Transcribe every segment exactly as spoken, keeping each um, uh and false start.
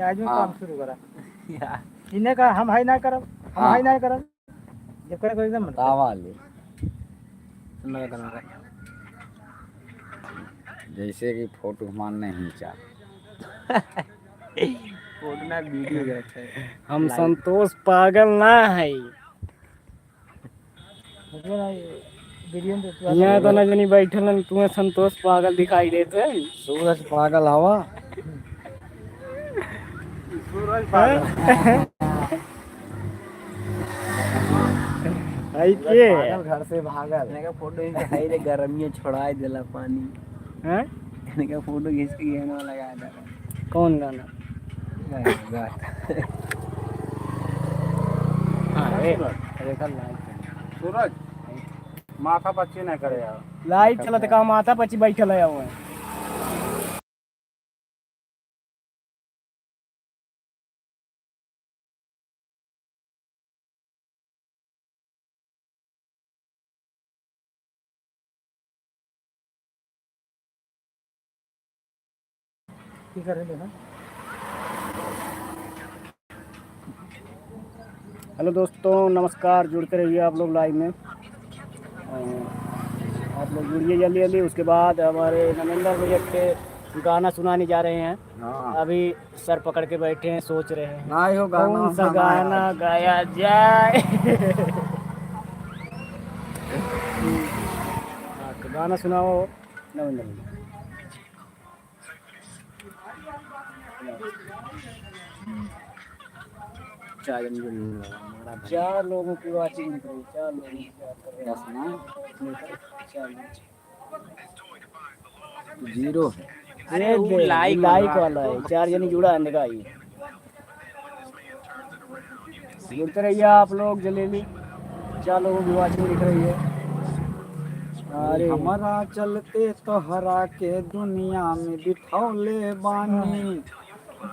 आज में हाँ। काम शुरू करा। यार। इन्हें का हम हाई ना करब, हम हाँ। हाई ना करब। जब करे कोई एकदम बतावा ले। सुना, सुना। जैसे कि फोटो हमार नहीं चाह। फोटो ना, वीडियो रहता है। हम लाइव। संतोष पागल ना है। मतलब ना, ये वीडियो में तो तू यहाँ तो ना जनी बैठल हन, तुम्हें संतोष पागल दिखाई देते हैं। सूरज पागल हवा। सूरज पागल। आई के? पागल घर से भागल। इनका फोटो ही दिखाई दे, गर्मी छोड़ाई देला पानी। हैं? इनका फोटो खींच के ये ना लगा दे। कौन गाना? हाँ, हाँ, ए, सुनो। अरे, कल लाइव चली। सूरज, माथा पच्ची ना करे यार। लाइव चलत का, माथा पच्ची बैठल है वो। हेलो दोस्तों, नमस्कार, जुड़ते रहिए आप लोग लाइव में। अ, आप लोग जुड़िए जल्दी जल्दी। उसके बाद हमारे नरेंद्र भैया के गाना सुनाने जा रहे हैं। हाँ। अभी सर पकड़ के बैठे हैं, सोच रहे हैं ना, यो गाना कौन सा गाना गाया जाए। हाँ, तो गाना सुनाओ नरेंद्र भैया। चार जन जो नहीं लगा, हमारा भाई। चार लोगों की वाचिंग दिख रही है, चार लोगों की। दस ना? चार लोग। जीरो है। अरे, अरे, वो दे, लाइक लाइक वाला। वाला है, चार जनी जुड़ा है, देखा ये। जुड़ते रहिए आप लोग, जलेबी। चार लोगों की वाचिंग दिख रही है। अरे। हमरा चलते तोहरा के दुनिया में बिठौले बानी।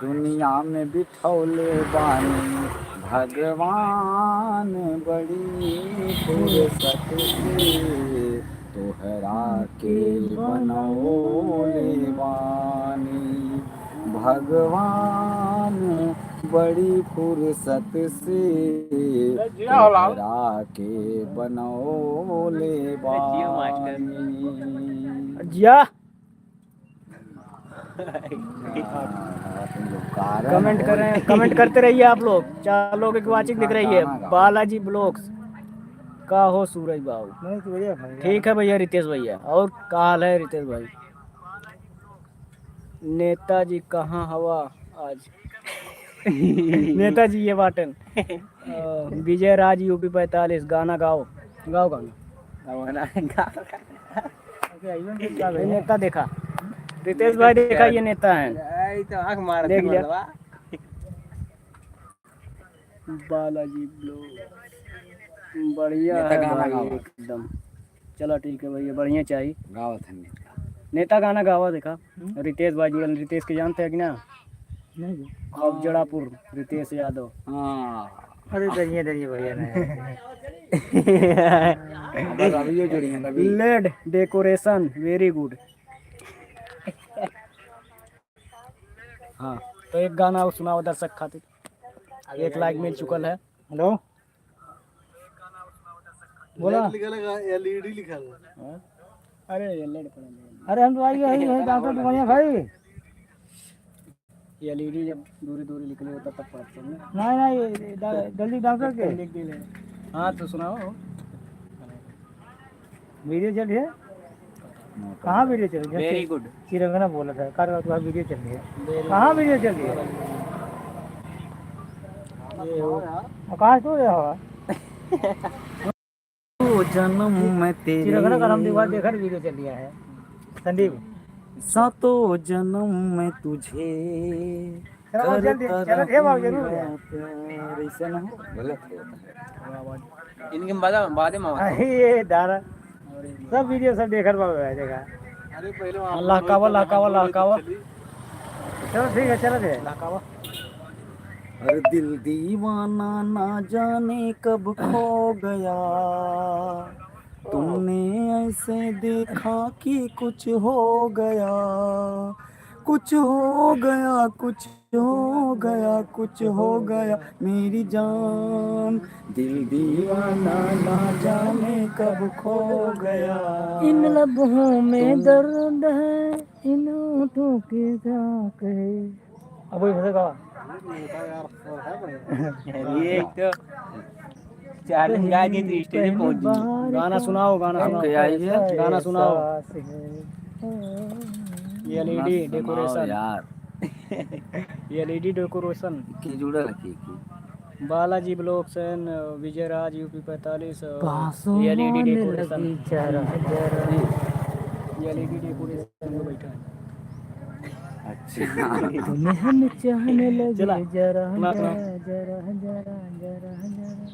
दुनिया में बिठौले बानी भगवान बड़ी फुर्सत से तोहरा के बनौले बानी भगवान बड़ी फुर्सत से तोहरा के बनौले बानी। जिया। हाँ, तुम लोग कारण कमेंट हो। करें, कमेंट करते रहिए आप लोग। चार लोग एक वाचिंग दिख रही है, गाना गाओ। बालाजी ब्लॉग्स। का हो सूरज बाबू? नहीं तो बढ़िया भाई। ठीक है भैया रितेश भैया, और का हाल है रितेश भाई? नेताजी कहाँ हवा आज? नेताजी ये बाटन। अ, विजय राज यूपी पैंतालीस, गाना गाओ, गाओ गाना। गाओ ना, गाओ। ये नेता देखा, रितेश भाई देखा, ये नेता है। ये तो आँख मार देख लिया। बालाजी ब्लॉग, बढ़िया नेता है गाना भाई गावा। एकदम। चला ठीक है भैया, बढ़िया चाहिए। गावत है नेता। नेता गाना गावा देखा। हम्म। रितेश भाई जुड़ल, रितेश के जानते हैं कि ना? नहीं जी। अब जड़ापुर, रितेश यादव। हाँ। अरे दरिये, दरिये भैया ने। अब रवियो जुड़ी हैं, Ravi. LED decoration, very good। हाँ, तो एक गाना और सुनाओ दर्शक खातिर। एक लाइक मिल चुकल है। हेलो। बोला। लेड लिखा लगा, एलईडी लिखा लगा। हाँ? अरे, ये लेड पड़ा है। अरे, हम तो आई, आई, आई, डॉक्टर दुकानिया भाई। एलईडी जब दूरी दूरी लिखले होता तब पढ़ते हैं। नहीं, नहीं, ये डा-, जल्दी डॉक्टर के। लिख दिले। हाँ, तो सुनाओ। वीडियो चल रही है? कहाँ वीडियो चल रही है? Very good। चिरंगना बोला था, कार का तुम्हारा वीडियो चल रही है। Very good। कहाँ वीडियो चल रही है? ये हो। आकाश तो रहा होगा। ओ जन्म में तेरे चिरंगना का हम दीवार देखा वीडियो चल रहा है। संदीप। सातों जन्म में तुझे चलो, जल्दी, करता चलो, ये बाबू, जरूर है। रहूँगा प्यार। ऐसे ना हो, गलत होता है। इनके बाद, बाद में आवा। अरे, ये दारा। सब वीडियो सब देखत बा भाई, देखा। अरे, पहले वहाँ लहकावा, लहकावा, लहकावा। चलो, ठीक है, चलो दे। लहकावा। अरे, दिल दीवाना ना जाने कब खो गया, तुमने ऐसे देखा कि कुछ हो गया, कुछ हो गया, कुछ हो गया, कुछ हो गया मेरी जान, दिल दीवाना ना जाने कब खो गया। इन लम्हों में तुम दर्द है, इन होठों के साथ है। अब वही फंसेगा। ये एक तो चार दिन गा के तो stage पे पहुंच गई। गाना सुनाओ, गाना सुनाओ। गाना सुनाओ। ये एलईडी डेकोरेशन यार। ये एलईडी डेकोरेशन। के जुड़ा रखिए की। बालाजी ब्लॉग्स एंड विजय राज यूपी पैंतालीस, एलईडी डेकोरेशन। ये एलईडी डेकोरेशन में बैठा है। अच्छा। तुम्हें हम चाहने लगे चला। जरा, सुना, सुना। जरा, जरा, जरा, जरा, जरा।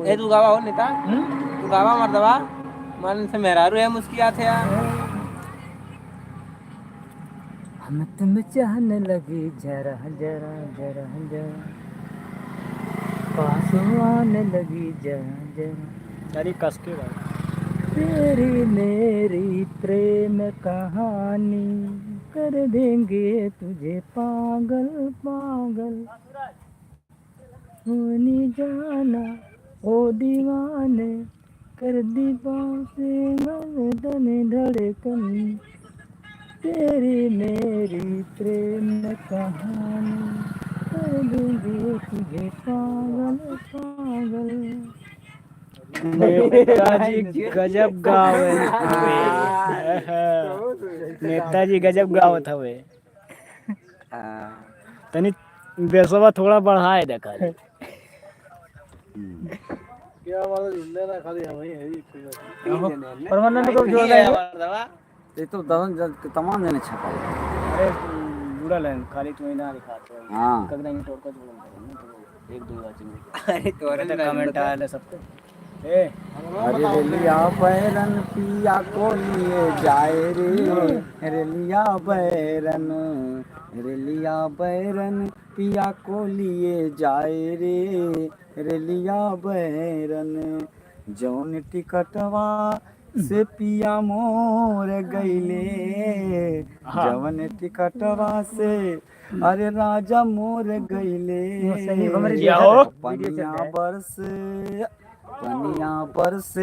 ए, तू गावा हो नेता? हम्म? तू गावा मर्दवा? मन से मेहरारू है, मुस्कियात है यार। हम तुम चाहने लगी जरा, जरा, जरा, जरा। पास आने लगी जरा, जरा। अरे कस के भाई। तेरी मेरी प्रेम कहानी कर देंगे तुझे पागल, पागल। होने जाना ओ दीवाने, कर दी बातें मदन धड़कन। तेरी मेरी प्रेम कहानी कर देंगे तुझे पागल, पागल। नेताजी गजब गावत हवे। नेताजी गजब गावत हवे। हाँ। तनी बेसवा थोड़ा बढ़ाए दे खाली। हम्म। क्या बात है, झुंडे ना खाली हम ही, हम ही। परमानंद को जोड़ रहे हो? ये तो दसन जन, तमाम जने छपा है। अरे, जुड़ल है, खाली तू ही ना दिखाते हो। हाँ। कभी नहीं तोड़ कर जुड़ल है, एक दो बार चिन्ह। अरे, तोरे तो कमेंट आया सब पे। ए। अरे रेलिया बैरन पिया को लिए जाए रे, रेलिया बैरन, रेलिया बैरन पिया को लिए जाए रे, रेलिया बैरन। जौन टिकटवा से पिया मोर गईले, हाँ। जौन टिकटवा से अरे राजा मोर गईले। वो सही, हमरे क्या देखा हो? था। पनिया बरस, पनिया बरस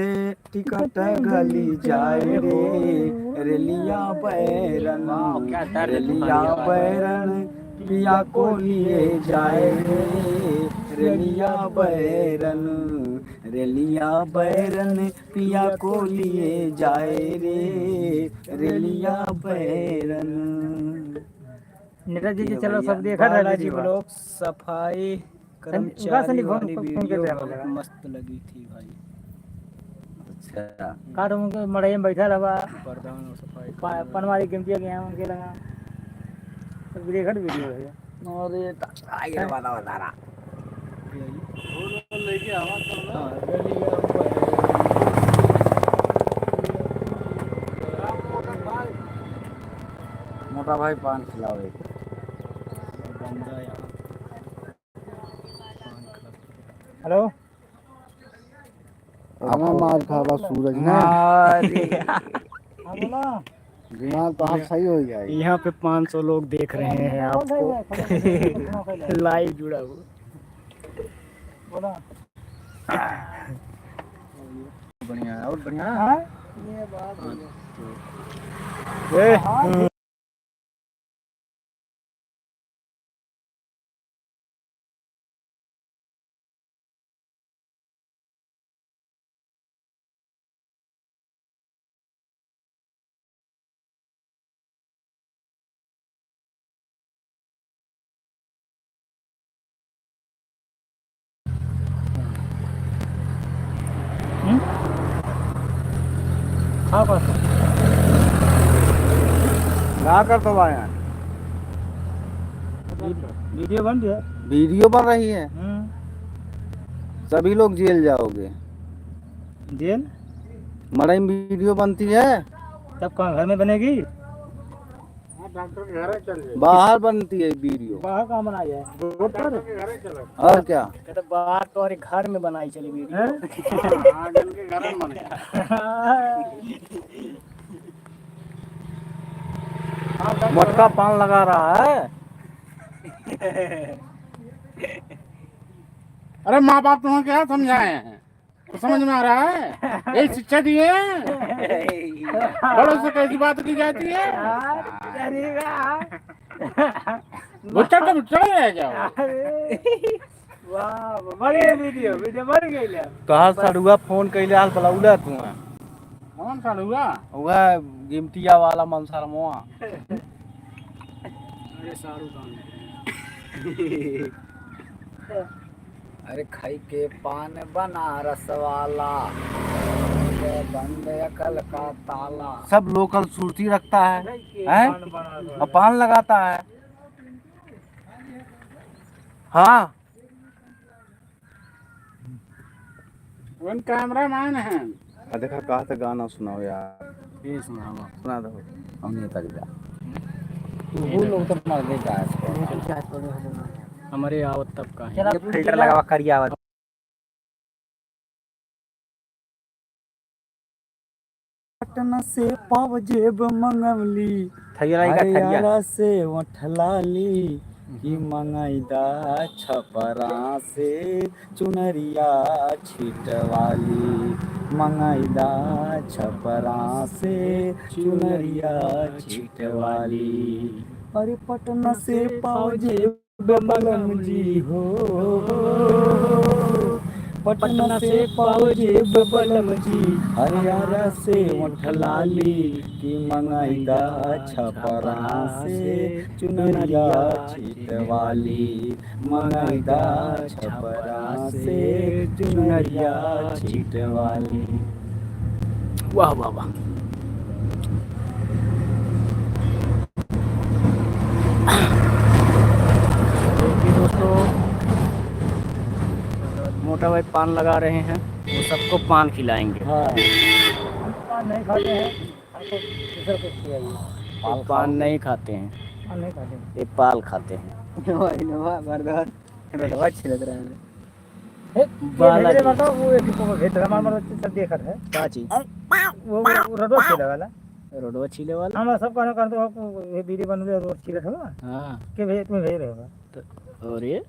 टिकट गली जाए रे, रेलिया बैरन, वाह, क्या दर्द रेलिया भरी आवाज। बैरन, पिया को लिए जाए रे, रेलिया बैरन, रेलिया बैरन, पिया को लिए जाए रे, रेलिया बैरन। नेता जी के चलो, सब देखा था बालाजी वीडियो। ब्लॉग सफाई सनी, उनका सनी कर्मचारी फोन, वाली फोन वीडियो करके बहुत बोला। मस्त लगी थी भाई। अच्छा। काट उनके मड़ई में बैठा रहा। प्रधान और सफाई पा-, कर्मचारी। पनवारी गिनती के यहाँ उनके लगा। सब देखा था वीडियो है। अरे, त-, आइए वाला बता रहा। ये आइए। वो लोग लेके आवा तो ना। हाँ, रेलिया बैरन। मोटा भाई पान खिलाओ एक। हेलो। अपना मार खावा सूरज ना। अरे। हाँ, बोला। दिमाग तो आप सही हो जाए। यहाँ पे पाँच सौ लोग देख रहे हैं आपको। लाइव जुड़ा हुआ। बोला। बढ़िया है, और बढ़िया। हाँ? ये बात है। ए, हाँ। हम्म? का करत हो? का करत हो भाई? वी-, वीडियो बन रही है। वीडियो बन रही है? हम्म। सभी लोग जेल जाओगे। जेल? मड़ई में वीडियो बनती है। तब कहाँ घर में बनेगी? हाँ, डॉक्टर के घरे चल जाइए। बाहर बनती है वीडियो। बाहर कहाँ बनाई है? रोड पर? डॉक्टर के घरे चलो। और क्या? ये तो बाहर तो हमारे घर में बनाई चली वीडियो। हैं? हाँ, हाँ, इनके घर में बनाई। हाँ। मोटका पान लगा रहा है। अरे माँ बाप तुम्हें क्या समझाए हैं? तो समझ में आ रहा है? यही शिक्षा दी है? बड़ों से कैसी बात की जाती है? अरे वाह। भुट्टा तो भुट्टा रह गया। अरे, वाह, वाह, बढ़िया वीडियो, वीडियो बन गई ले। कहा सड़ुआ फोन कैले हाल बुलाउला तू है? कौन सड़ुआ? वह गिमटिया वाला मनसरमवा। अरे सारू खान। अरे खाई के पान बनारस वाला, बंद अकल का ताला। सब लोकल सुरती रखता है, हैं? और पान लगाता है। हाँ। कौन कैमरामैन है? आ देखा, कहा था गाना सुनाओ यार। ये सुनाओ। सुना दो। हम नहीं तक जा। वो लोग तो मर गए, जा इसको। हमारे आवत तब का है। चला, ये फिल्टर लगावा, करिया आवत। पटना से पाव जेब मंगवली, थैया लाई का थैया? हरियाणा से ओठ लाली, की मंगाई दा छपरा से चुनरिया छिटवाली, मंगाई दा छपरा से चुनरिया छिटवाली। अरे पटना से पाव जेब बलम जी हो, पटना से पाव जेब बलम जी, हरियाणा से ओठ लाली, की मंगाई दा छपरा से चुनरिया छिटवाली, मंगाई दा छपरा से चुनरिया छिटवाली। वाह, वाह, वाह। देखिए दोस्तों, मोटा भाई पान लगा रहे हैं, वो सबको पान खिलाएंगे। हाँ। हम पान नहीं खाते हैं, हमको दूसरा कुछ खिलाइए। पान पान खाओगे? नहीं खाते हैं। पान नहीं खाते हैं। ये पाल खाते हैं। भाई नवा बर्दाश्त। रोडवा छिलत रहे हैं। हे, ये बाला भेजले जी। बा का, वो एक को भेज रहा, हमार बच्चे सब देखत है। का चीज? वो, वो, वो रोडवा छीले वाला। रोडवा छीले वाला? हम सब कहना करते हो, आपको ये वीडियो बन रहे, रोड छीलत हो? हाँ। के भेज, तुम्हें भेज रहे हो? तो, और ये?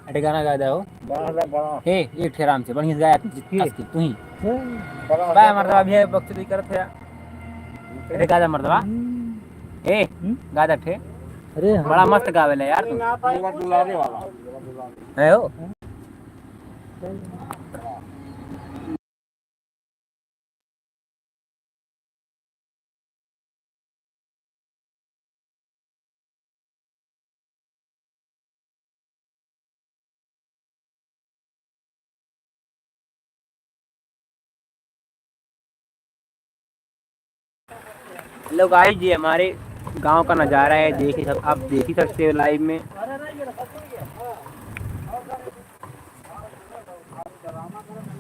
अरे गाना गा दे हो। बड़ा, बड़ा। ए, एक ठे आराम से, बढ़िया से गाया तू, की? हंस के, तू ही। बड़ा, बड़ा, बड़ा। मर्दवा, अभी बकचोदी करत है। अरे गा दे मर्दवा। हम्म। ए, हम्म? गा दे ठे। अरे हाँ। बड़ा मस्त गावेला यार तू। दुलारे वाला। है हो? Hello guys, ये हमारे गांव का नज़ारा है, देख ही सक-, आप देख ही सकते हो live में।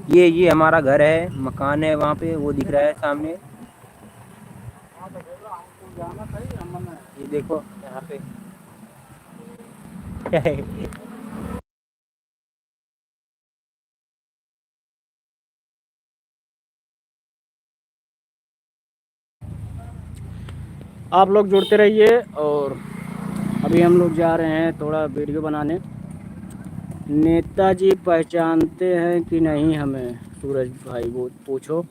ये, ये हमारा घर है, मकान है वहाँ पे, वो दिख रहा है सामने। ये देखो यहाँ पे। आप लोग जुड़ते रहिए और अभी हम लोग जा रहे हैं थोड़ा वीडियो बनाने। नेताजी पहचानते हैं कि नहीं हमें, सूरज भाई वो पूछो।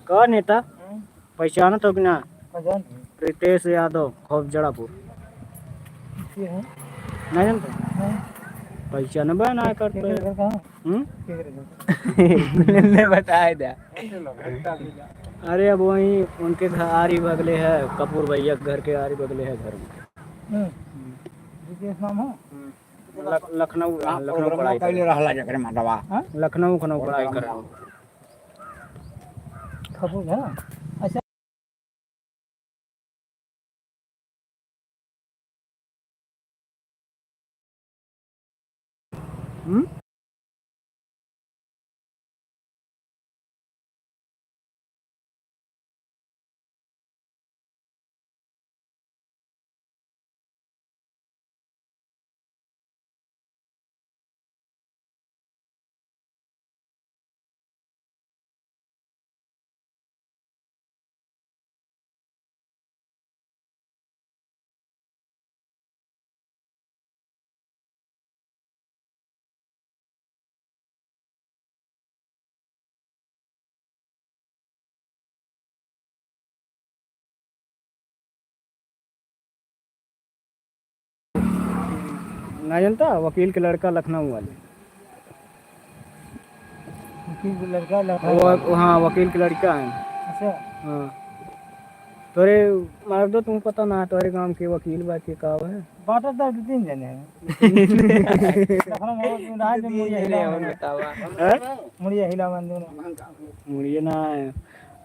का नेता? हम्म। पहचानत हो कि ना? पहचान। रितेश यादव, खौफ जड़ापुर। के है? नहीं जानते? नहीं। पहचानबे ना करते। केकरे घर कहाँ? हम्म? केकरे घर? ले बताए दे। अरे अब वहीं उनके घर आरी बगले है, कपूर भैया के घर के आरी बगले है घर में। हम्म। विदेश नाम हो? हम्म। लख-, लखनऊ, हाँ, लखनऊ प्रोग्राम पढ़ाई करे। रहला जकरे माधवा। हाँ? लखनऊ, लखनऊ पढ़ाई करे। खपूर है ना? अच्छा। हम्म? ना जानता, वकील के लड़का लखनऊ वाले। वकील के लड़का लखनऊ वो, वाले। हाँ, वकील के लड़का है। अच्छा। हाँ। तोरे मार दो, तुम पता ना, तोरे गांव के वकील बा के का है? बाटा तो दो तीन जने हैं। लखनऊ में वो राज में तीन मुड़िया जने हिला हैं, मन। बतावा। हैं? मुड़िया हिला मन दोनों। मुड़िया ना है।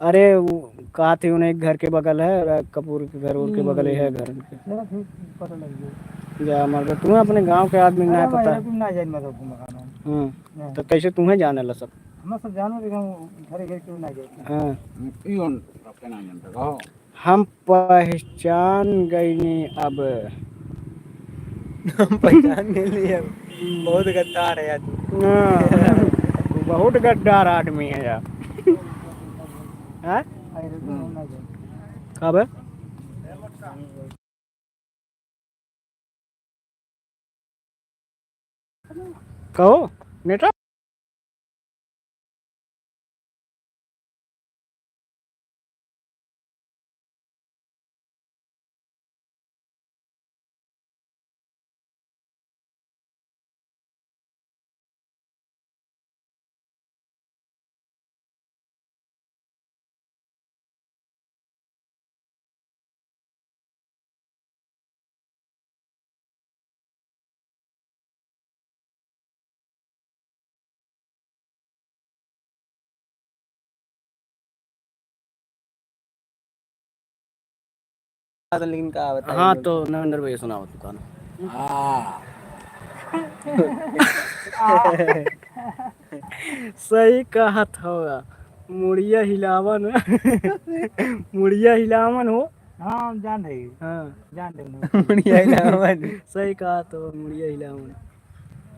अरे, वो कहा थे उन्हें, एक घर के बगल है, कपूर के घर, उनके बगल ही है घर उनके। चलो, ठीक, पता लग गया। जा, मर गया। तुम्हें अपने गांव के आदमी अरे, ना हम पता। अहिरा भी ना जाए, मतलब, घूमे खाना। हम्म। नहीं। तो कैसे तुम्हें जाने ला सब? हम सब जानो, लेकिन हम घरे घरे क्यों ना जाए? हाँ। क्यों? रखते ना जानते, कहो। हम पहचान गईनी अब। हम पहचान गईनी अब। बहुत गद्दार है यार। हाँ, बहुत गद्दार आदमी है यार। हाँ? कब? कहो, नेता। लेकिन का बताई हाँ, लोग। तो नरेंद्र भैया सुनाओ तू गाना। हाँ। सही कहत हवा, मुड़िया हिलावन। मुड़िया हिलावन हो। हाँ, हम जान रही। हाँ। जान रही। मुड़िया हिलावन। सही कहत हो, मुड़िया हिलावन।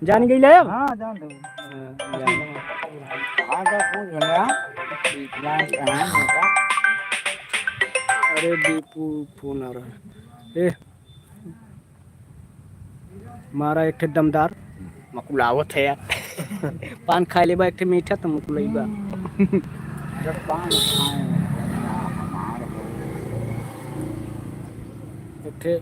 जान गई ले अब? हाँ, जान दो। हाँ, जान। हाँ, तो पूछ ले, हाँ। जान से हाँ, बेटा। अरे, दीपू फोन आ रहा है। ए, मारा एक ठे दमदार, मकुलावत है यार। पान खाए लेबा एक ठे मीठा, तो मुकुलैबा। जब पान खाए, हमार हो। एक ठे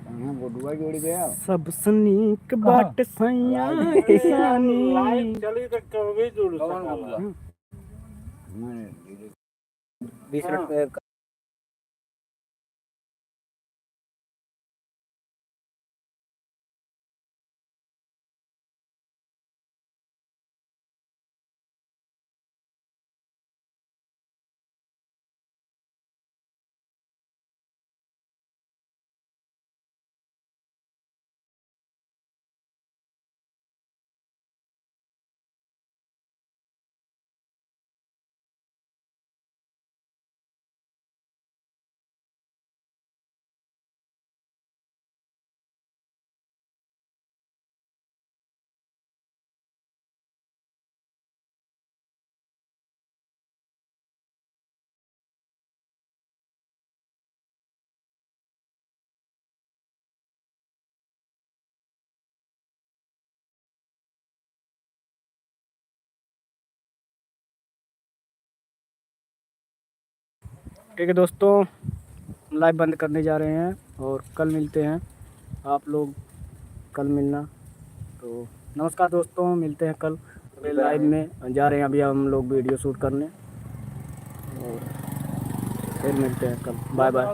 कहाँ गुडुआ जुड़ गया? सबसे नीक कहाँ? बाट सैया लाइव। किसानी। लाइव चली तो कभी जुड़ कौन सकता। गुडुआ? हम्म। बीस मिनट हाँ। पे ठीक है दोस्तों, लाइव बंद करने जा रहे हैं और कल मिलते हैं। आप लोग कल मिलना। तो नमस्कार दोस्तों, मिलते हैं कल लाइव में। जा रहे हैं अभी हम लोग वीडियो शूट करने और फिर मिलते हैं कल। Bye bye.